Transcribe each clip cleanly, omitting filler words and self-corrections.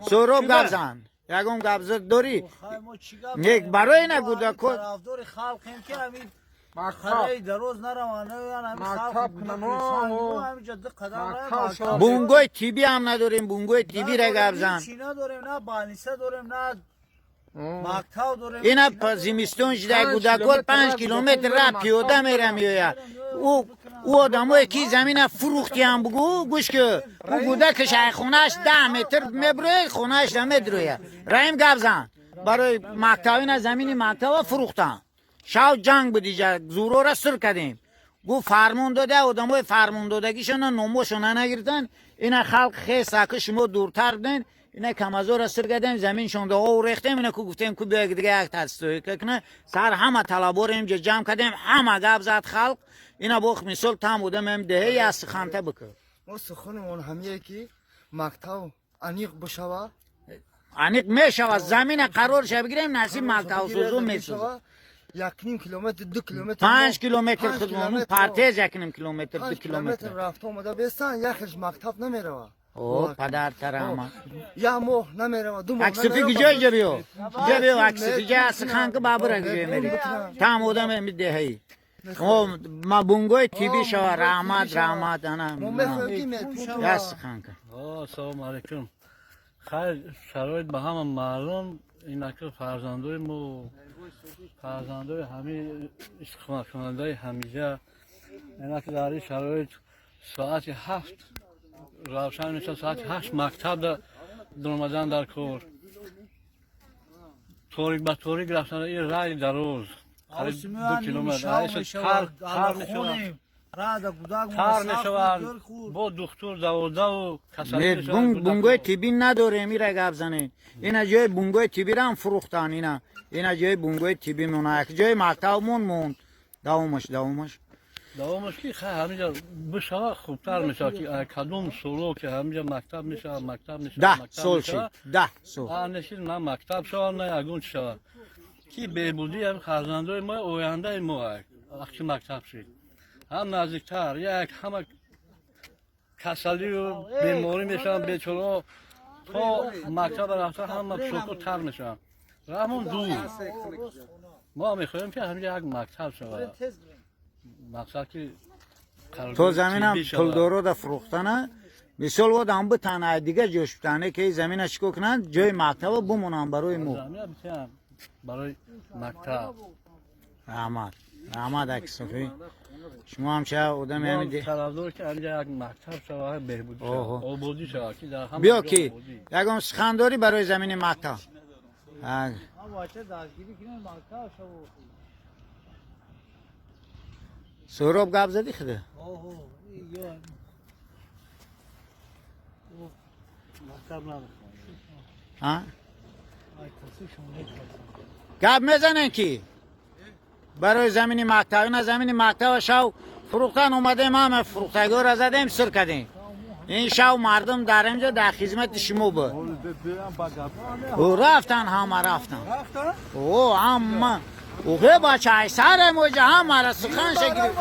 Сӯроб, гап зан, ягон гап дорӣ? Не, барои на гудако. Тарафдори халқем, ки ҳамин хараи дароз нараванд, ҳамин халқ ҳаминҷа ду қадам. Бунгои тиббӣ ҳам надорем, бунгои тиббира гап зан. Чӣ надорем, на больница дорем, на мактаб дорем. Ина зимистон шида, гудакот 5 километр ра пиёда мера меояд. Ӯ одамое ки замина фурӯхтиям, бугӯ, гӯш ки, ӯ гудакаш ай хонааш 10 метр мебирояд, хонааш намедирояд. Раҳим, гап зан барои мактаб. Ина замини мактаба фурӯхтам, шав ҷанг буд, иҷа зӯрора сир кардем. Гуфт, фармон дода, одамои фармондодагишона номошона нагирифтан. Ина халқ хесаки шумо дуртар буден. Ина камазора сир кардем, заминшонда ов рехтем. Ина ку гуфтем, ку биёг, дига як тастойка куна сар. Ҳама талаборо инҷа ҷамъ кардем, ҳама гап зад халқ. Ина бох мисол там будем, деҳе я суханта бикр. Мо суханемон ҳамие, ки мактаб аниқ бишава. Аниқ мешавад, замина қарор ша бигирем, насиб мактабсозу месозад. 1.5 километр, 2 километр. 5 километр худмон партез, 1.5 километр, 2 километр. Рафта омада бестан, яхеш мактаб намерава. О, падар тарама. Як моҳ намерава, 2 моҳ. Аксифи куҷо? Иҷа биё, иҷа биё, аксифи ҷа сухан ки бабура куҷо мери? Там одам деҳаи ма бунгои тиббӣ шава. Раҳмат, раҳмат, ана Мо мехоҳем, ки медпункт. Я сухан ка. Ассалому алайкум. Хайр, шароит ба ҳама маълум. Инаки фарзандои мо, фарзандои ҳамин истиқоматкунандаи ҳамиҷа, инаки дар ин шароит соати 7 равшан мешавад, соати 8 мактаб дуромадан дар кор, торик ба торик рафтан, ин рай дароз, қариб 2 километр, тар мешавад. Рада гудак. Тар мешаванд, бо духтур 12 касалӣ. Бунгои тиббӣ надорем, ира гап занед. Ина ҷои бунгои тиббирам фурӯхтан. Ина ҷои бунгои тиббӣ мона, як ҷои мактабмон монд. Давомаш, давомаш. Давомаш ки, хай, ҳамиҷа бишава, хубтар мешавад, ки кадом соло ки ҳамиҷа мактаб мешавад, мактаб мешавад. 10 сол шид, 10 сол. Нешид, на мактаб шавад, на ягон чи шавад, ки беҳбудии ҳами фарзандои мо, ояндаи мо, вақти мактаб шид, ҳам наздиктар, як ҳама касалию беморӣ мешаванд бечораҳо. То мактаба рафта, ҳама пӯшоку тар мешаванд, раҳмон дур. Мо мехоҳем, ки ҳамиҷа як мактаб шавад, мақсад ки То заминам пулдорода фурӯхтана. Мисол, одам битана, дига ҷош битане, ки замина чико кунанд, ҷои мактаба бумонанд барои мо. Барои мактаб. Раҳмат, раҳмат, акисофӣ, шумо ҳам ча одами ҳами. Тарафдор, ки ҳамиҷа як мактаб шавад, беҳбудӣ шавад, ободӣ шавад, ки дар ҳама биё ҷо ки ободӣ. Ягон сухан дорӣ барои замини мактаб? Бача дастгирӣ кунем, мактаб шавад. Суҳроб, гап задӣ худа? Оҳо, ё. Мактаб надорем. А? Гап мезанем, ки барои замини мактаб. Ина замини мактаба шав фурӯхтан, омадем, ҳама фурӯхтагиҳоро задем, сир кардем. Ин шав мардум дар инҷо дар хизмати шумо буд. Ӯ рафтан, ҳама рафтан. О, ҳама ӯхе, бача, айсар моҷа ҳамара сухан шагирифт.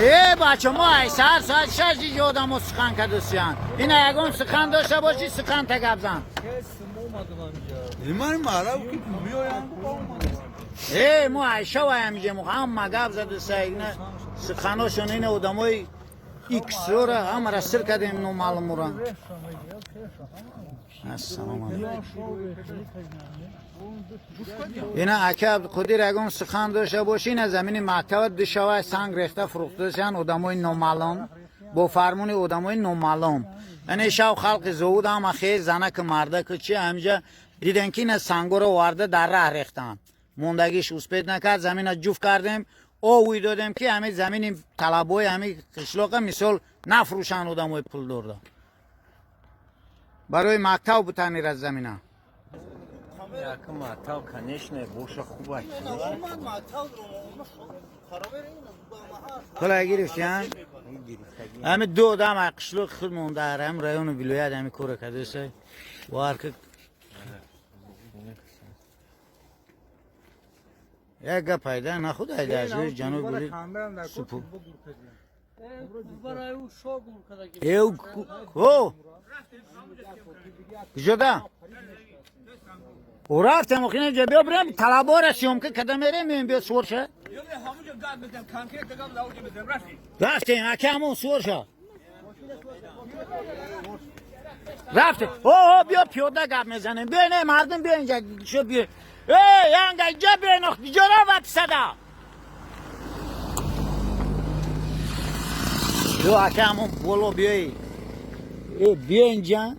Не, бача, мо айсар соат 6 иҷо одамо сухан кардусиян. Ина ягон сухан дошта бошӣ, сухан та гап зан. Ман марав ки биёям. Э, мо айшава ҳамиҷа мо ҳама гап задуса. Ина суханошон, ина одамои иксора ҳамара сир кардем, номаълумура. Ассалому алайкум. Ина, ака Абдуқодир, ягон сухан дошта бошӣ? Ина замини мактаба душава санг рехта фурӯхтасиян одамои номаълум, бо фармони одамои номаълум. Яъне шав халқи зовуд ҳама хел, занаку мардаку чи ҳамиҷа дидем, ки ина сангоро оварда дар раҳ рехтанд. Мондагиш успеть накард, замина ҷуфт кардем, овуй додем, ки ҳами замини талабои ҳами қишлоқа мисол нафурӯшанд одамои пулдорда. Барои мактаб бутанира замина. Яка мактаб, конечно, боша, хуба. Пула гирифтиян? Ҳами ду одам ай қишлоқи худмон дар ҳам району вилоят ҳами кора кардаса варка. Як гап пайда нахуд, айда аз ҷои ҷануб бури супу. او کجا او رفتم اخینه جا بیا بریم طلبا رسیم که کدام میریم بیا سوار شه رفتیم اکه سوار شه رفتیم او بیا پیاده گپ میزنیم بیا نه مردم بیا اینجا شو بیا ای ینگه اینجا بیا نخ اینجا را وپسده بیا اکه همون بولو بیایی بیا اینجا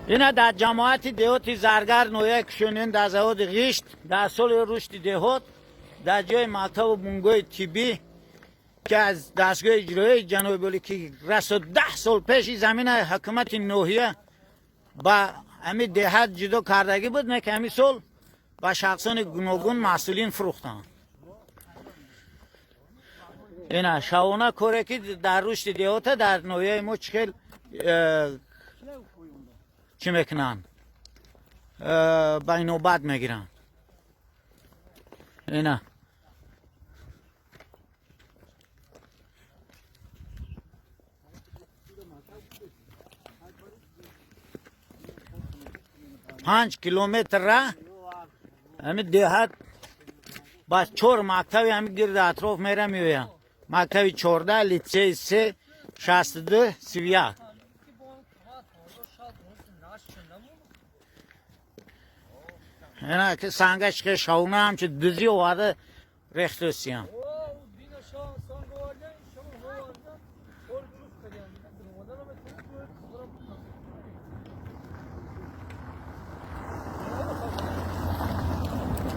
اینا در جماعت دهات زرگر نویه کشونین در زهاد غیشت در سال رشد دهات در جای مکتب و بنگاه طبی که از دستگاه اجرایی جنوب بولی که رسد 10 سال پیش زمین حکومت نوحیه با همی دهات جدا کردگی بود نه که همی سال با شخصان گوناگون مسئولین فروختن. اینا شاونا کوره که در رشد دهات در نوحیه ما چخیل چی میکنن؟ با نوبت میگیرن. اینا پنج کیلومتر را همین دهات با 4 مکتبی همین گرد اطراف میره میویم. مکتبی 14 لیسه 3 62 31. اینا که سنگش که شاونه هم چه دزی آورده رختوسیم.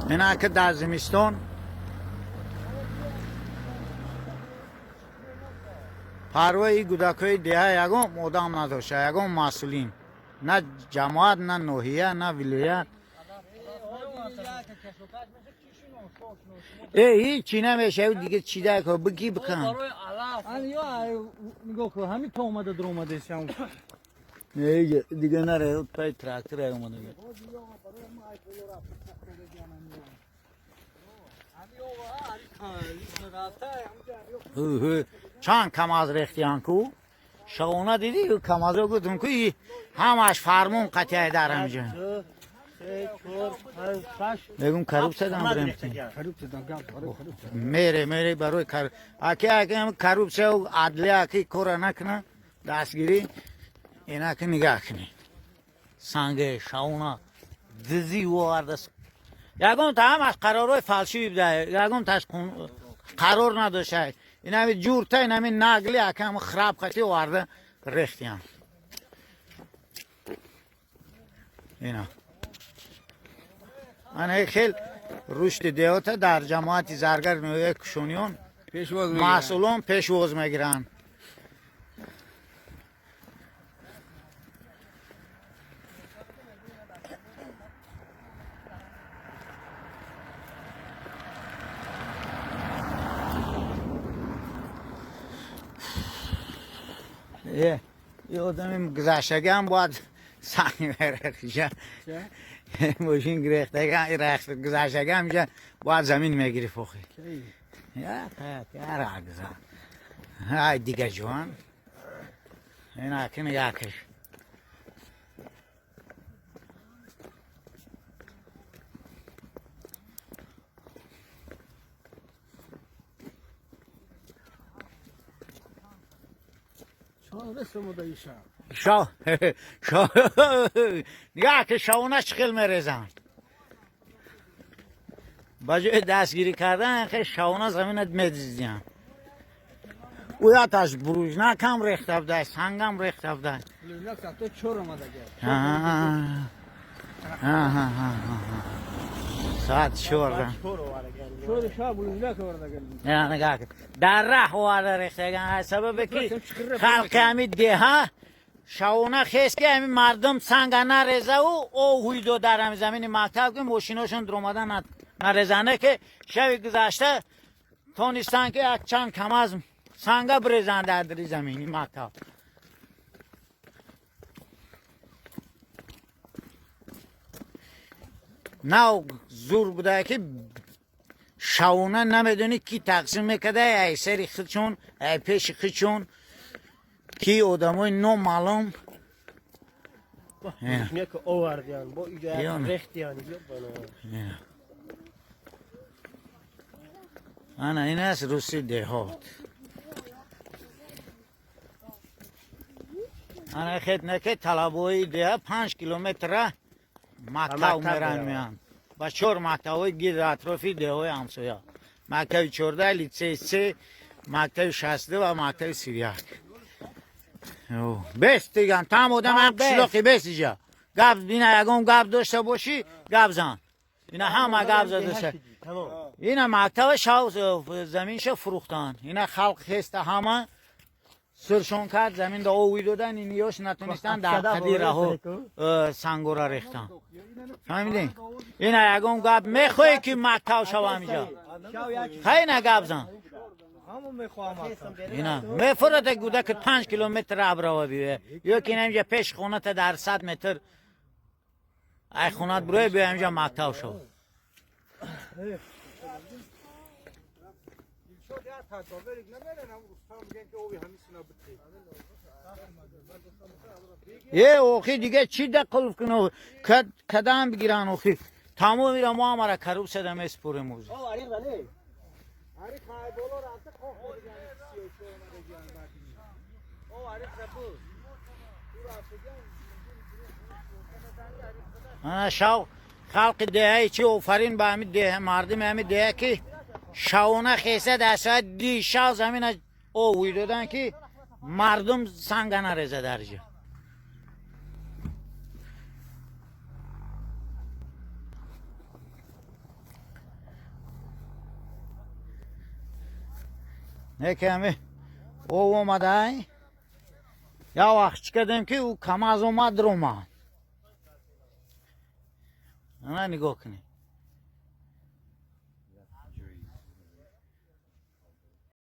اینا که در زمستان پروای گودکای ده یگم آدم نداشته یگم مسئولین نه جماعت نه ناحیه نه ولایت. ای هیچی نمیشه دیگه چی ده که بگی بکن. نگاه کن همین تا اومده در اومده شام. نه دیگه نره پای تراکتور اومده. چند کماز ریختیان کو شاونا دیدی کمازو گفتم کو همش فرمون قطعه در همجا. میگم کروب صدام بریم. میره میره برای کر اکی اکی کروب سه عدلیه اکی کار نکنه دستگیری اینا که نگاه کنی سنگ شاونا دزی وارد یگم تا هم از قرارهای فالشی بوده یگم تا از قرار نداشته این همی جورته این همی نگلی اکی هم خراب خطی وارد ریختیم اینا. من خیلی رشد دهات در جماعت زرگر نویه کشونیون مسئولان پیشواز میگیرن. یه آدمی گذشتگی هم باید سنگ برخیشه ماشین گرفتگی رخت گذشتگی هم میشه باید زمین میگیری فوخی یا یا گذر های دیگه جوان این اکن یکش شا شا نگاه که شاونه چخیل میریزن با جای دستگیری کردن خیلی شاونه زمینت میدیدیم او یاتش بروژنا کم ریخته بوده سنگم ریخته بوده. ساعت 4 نگاه در ره وارده ریخته سبب که خلق همی ده شاونه خیست که همی مردم سنگ نریزه و او هویدو در همی زمین مکتب که ماشیناشون در اومدن نریزنه که شب گذشته تونستن که یک چند کم از سنگ بریزن در در زمینی مکتب. نه زور بوده که Шавона намедонӣ ки тақсим мекарда, ай сари худшон, ай пеши худшон, ки одамои номаълум. Ана ин аст рӯси деҳот. Ана хет наке талабои деҳа 5 километра мактаб меран меянд. Ба 4 мактабҳои гирди атрофи деҳои ҳамсоя. Мактаби 14, литсеи 3, мактаби 62 ва мактаби 31. Бес диган, там одам ҳам қишлоқи бес иҷа. Гап бина ягон гап дошта бошӣ, гап зан. Ина ҳама гап задаса. Ина мактаба шав заминша фурӯхтанд. Ина халқ хеста ҳама сиршон кард, заминда овӣ додан, иниёш натонистанд дар қади раҳо сангора рехтанд. Фаҳмидӣ? Ина ягон гап мехоҳӣ ки мактаб шавам иҷа? Хай ина гап зан. Ина мефурад гудаки 5 километр абрава биёя. Ё ки ина инҷа пеш хоната дар 100 метр ай хонат бироя биё инҷа мактаб шав. Е охи дига чӣ да қулф кунад? Кадам бигиран охи? Тамоми ра мо ҳамара коррупсия да месупорем ӯзи. Ана шав халқи деҳаи чи офарин ба ҳами деҳа мардими ҳами деҳа ки шавона хеса дар соат ди шав замина овӯй додан ки мардум санга нареза дар ҷо. Не ки ҳами ов омадай як вақт чӣ кардем ки ӯ камаз омад ромад. Ана нигоҳ кунед.